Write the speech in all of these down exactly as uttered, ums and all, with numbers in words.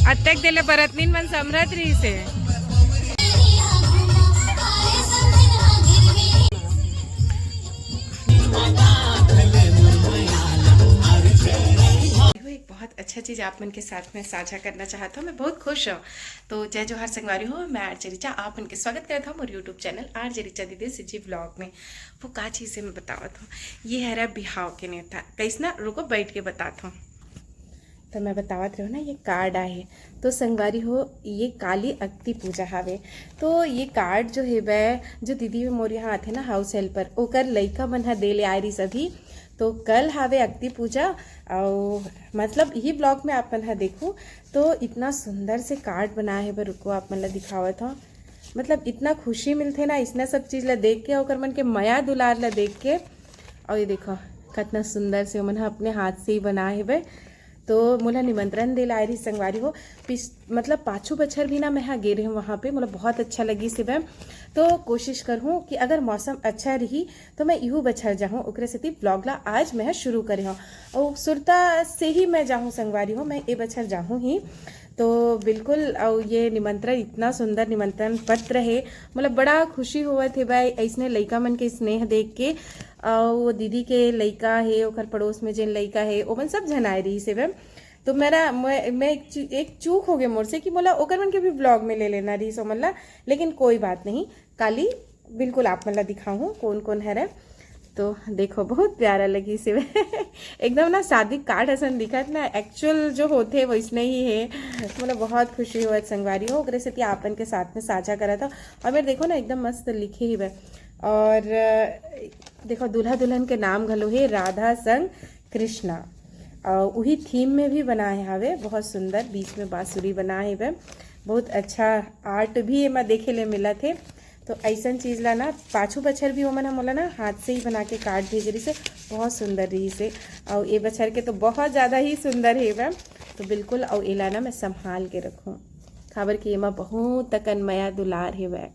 अतेक देले बरतनीन मन समरत रहिस हे। एक बहुत अच्छा चीज़ आप मन के साथ में साझा करना चाहत हूँ। मैं बहुत खुश हूँ। तो जय जोहार संगवारी हो, मैं आरजे रिचा आप मन के स्वागत करत हूँ मोर YouTube चैनल आरजे रिचा दीदी सीजी व्लॉग में। वो का चीज़ है मैं बतावत हूँ। ये हरा बिहाव के नेवता। कैसना, रुको बैठ के बतात हूँ। तो मैं बतावत रहे ना, ये कार्ड आहे। तो संगवारी हो, ये काली अक्ति पूजा हावे। तो ये कार्ड जो हेवय, जो दीदी मोर यहाँ आथे ना हाउस हेल्पर, ओकर लइका मन ह दे ले आए रहिस अभी। तो कल हावे अक्ति पूजा, अउ मतलब यही व्लॉग में आप मन ह देखू। तो इतना सुंदर से कार्ड बनाए हे बर, रुको आप मन ला दिखावत हूँ। मतलब इतना खुशी मिलथे ना, इसने सब चीज़ ला देख के, ओकर मन के मया दुलार ला देख के। और ये देखो, कितना सुंदर से ओमन ह अपने हाथ से ही बनाए हेबे। तो मोला निमंत्रण दे ला आए रहिस संगवारी हो। पिछ-, मतलब पाछू बछर भी ना मैं हा गे रहे हूँ वहाँ पे, मोला बहुत अच्छा लगिस हेबे। तो कोशिश करहूँ कि अगर मौसम अच्छा रही तो मैं इहू बछर जाहूँ, ओकरे सेती व्लॉग ला आज मैं हा शुरू करे हूँ। और सुरता से ही मैं जाहूँ संगवारी हो, मैं ए बछर जाहूँ ही। तो बिल्कुल, अउ ये निमंत्रण, इतना सुंदर निमंत्रण पत्र हे, मतलब बड़ा खुशी होवत हे भाई, ऐसने लइका मन के स्नेह देख के। अउ वो दीदी के लइका हे, ओकर पड़ोस में जेन लइका हे, ओमन सब झन आए रहिस हे। तो मेरा, मैं, मैं एक चू-, एक चूक हो गए मोर से कि मोला ओकर मन के भी व्लॉग में ले लेना रहिस ओमन ला, लेकिन कोई बात नहीं, काली बिल्कुल आप मन ला दिखाहूँ कौन कौन हरे। तो देखो, बहुत प्यारा लगिस हे। एकदम ना शादी कार्ड असन दिखत ना, एक्चुअल जो होथे वैसने ही हे। मतलब बहुत खुशी होवत संगवारी हो, ओकरे सेती आप मन के साथ में साझा करत हूँ। और मेरे देखो ना, एकदम मस्त लिखे ही बे। और अ, देखो, दूल्हा दुल्हन के नाम घलो हे राधा संग कृष्णा। अ, उही थीम में भी बनाए हावे, बहुत सुंदर, बीच में बांसुरी बनाए हेबे। बहुत अच्छा आर्ट भी एमा देखे ले मिलत हे। तो ऐसन चीज ला ना पाछू बछर भी ओमन ह मोला ना हाथ से ही बना के कार्ड भेजे रहिस हे, बहुत सुंदर रहिस हे। अउ ए बछर के तो बहुत ज्यादा ही सुंदर हेवय। तो बिल्कुल, अउ एला ना मैं संभाल के रखूं, काबर कि एमा बहुत अकन मया दुलार हेवय।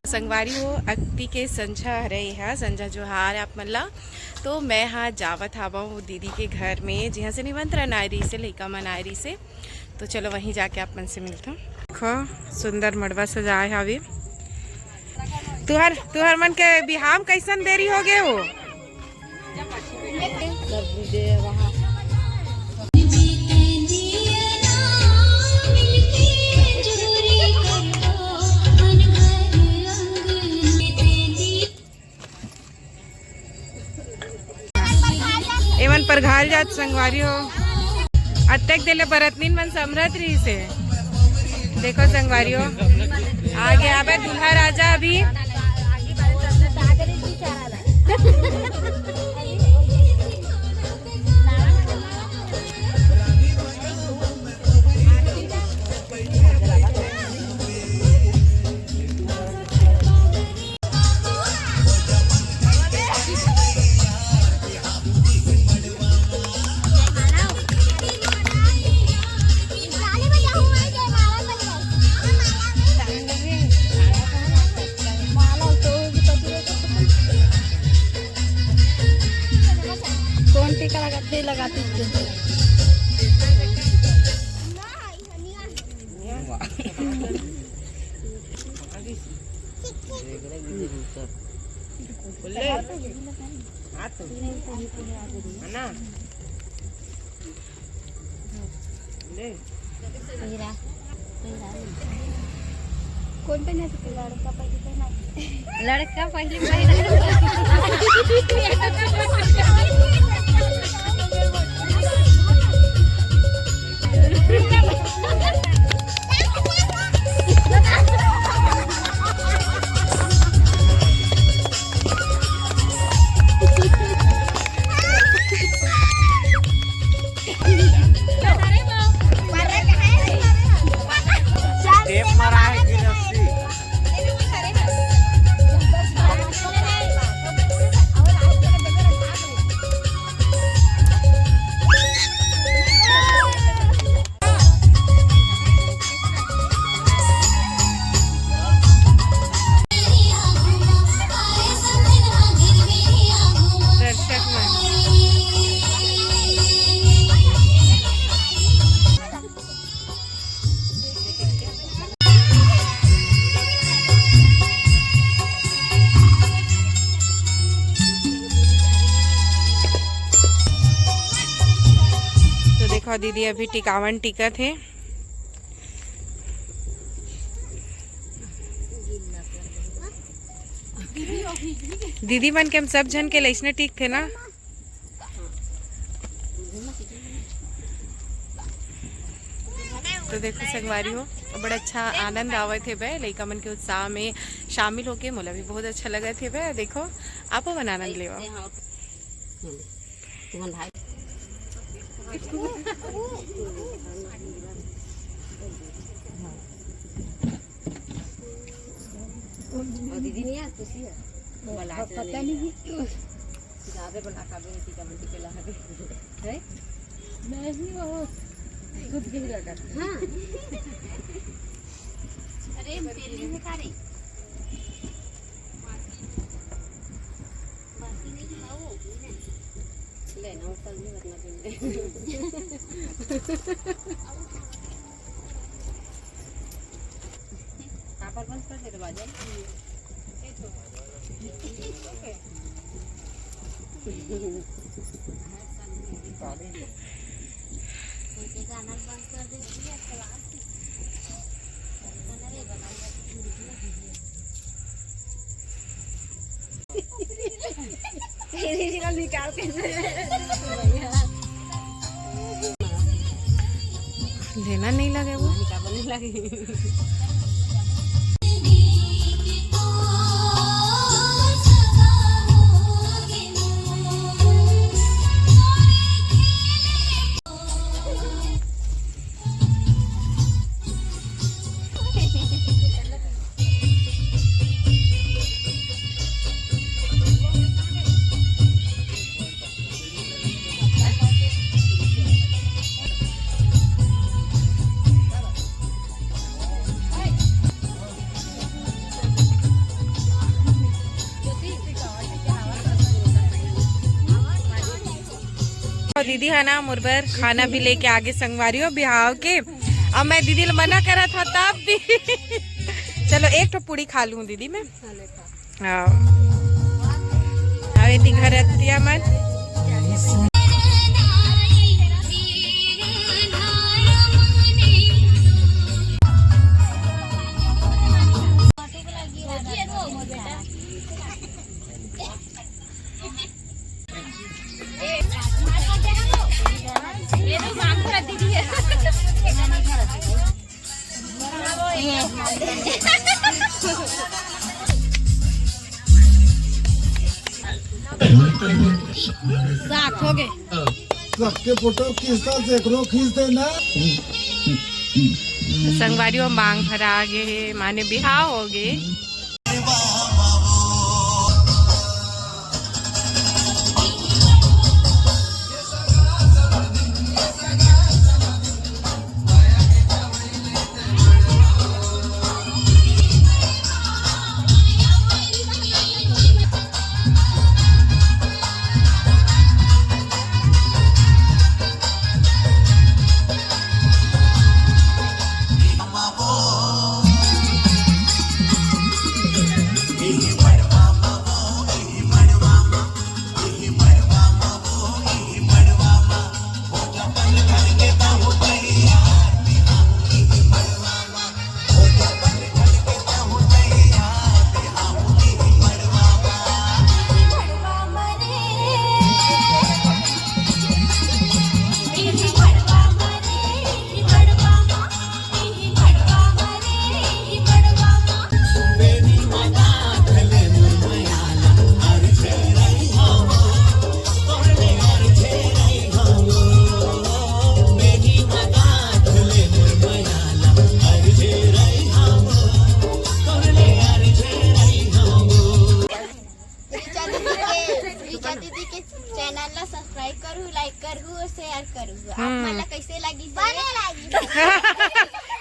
संगवारी हो, अक्ति के संझा हरे, एहा संझा जोहार आप मन ला। तो मैं हा जावत हावं वो दीदी के घर में, जिहां से निमंत्रण आए रहिस हे, लइका मन आए रहिस हे। तो चलो वहीं जाके आप मन से मिलता हूँ। देखो, सुंदर मड़वा सजाए हावे। तुहर, तुहर मन के बिहाव कैसन देरी हो गए हो? एमन परघाल जात संगवारी हो। अतेक देले बरतनीन मन समरत रहिस हे। देखो संगवारी हो, आगे आबे दूल्हा राजा अभी। कौन टीका लगाते, लगाती? कौन पहना सकते? लड़का पहले पहना। लड़का पहले पहना। टेप मारा है कि रस्सी? दर्शक मन। देखो दीदी अभी टिकावन टिकत हे। दीदी मन के हम सब झन के लइसने टिकथे ना। तो देखो संगवारी हो, बड़ा अच्छा आनंद आवत हे बे, लइका मन के उत्साह में शामिल होके मोला भी बहुत अच्छा लगत हे बे। देखो, आपो मन आनंद लेवा। तुमन भाई। और दीदी नहीं है, खुशी है। बोला, पता नहीं। ज्यादा बोला, काबे नहीं, टीका बंटी के ला है। है? नहीं, वो दूध गिर गया। हाँ। अरे, तेल नहीं है का रे? बासी नहीं खाओ, नहीं। ले ना, ऊपर नहीं रखना तुमने। कापर बंद कर दे दरवाजा। निकाल के लेना नहीं लगे वो। और दीदी है ना मोर बर खाना भी लेके आगे संगवारी हो बिहाव के। अब मैं दीदी ल मना करा था तब भी। चलो एक ठो पूड़ी खा लूँ दीदी मैं। हाँ। अबे ती घर अतिया मन। सात हो गए। सबके फोटो खींचता, देख लो, खींच देना। संगवारी हो, मांग भरा आगे हे, माने बिहाव हो गे। ऋचा दीदी के, ऋचा दीदी के चैनल ला सब्सक्राइब करू, लाइक करू और शेयर करू। आप हम्म। मन ला कैसे लगी? बने लगी।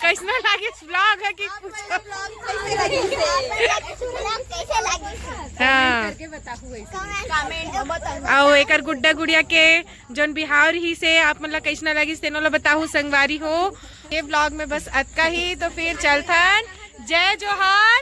कैसना लगे व्लॉग है कि आप कुछ? मन ला व्लॉग कैसे लगी? आप मन ला व्लॉग कैसे लगी? हाँ। करके बताहू ऐसे। कमेंट में बताहू। आओ एकर गुड्डा गुड़िया के जोन बिहाव रहिसे, आप मन ला कैसना लगिस तेनो ला बताहू संगवारी हो। ये व्लॉग में बस अतका ही, तो फिर चलथन। जय जोहार।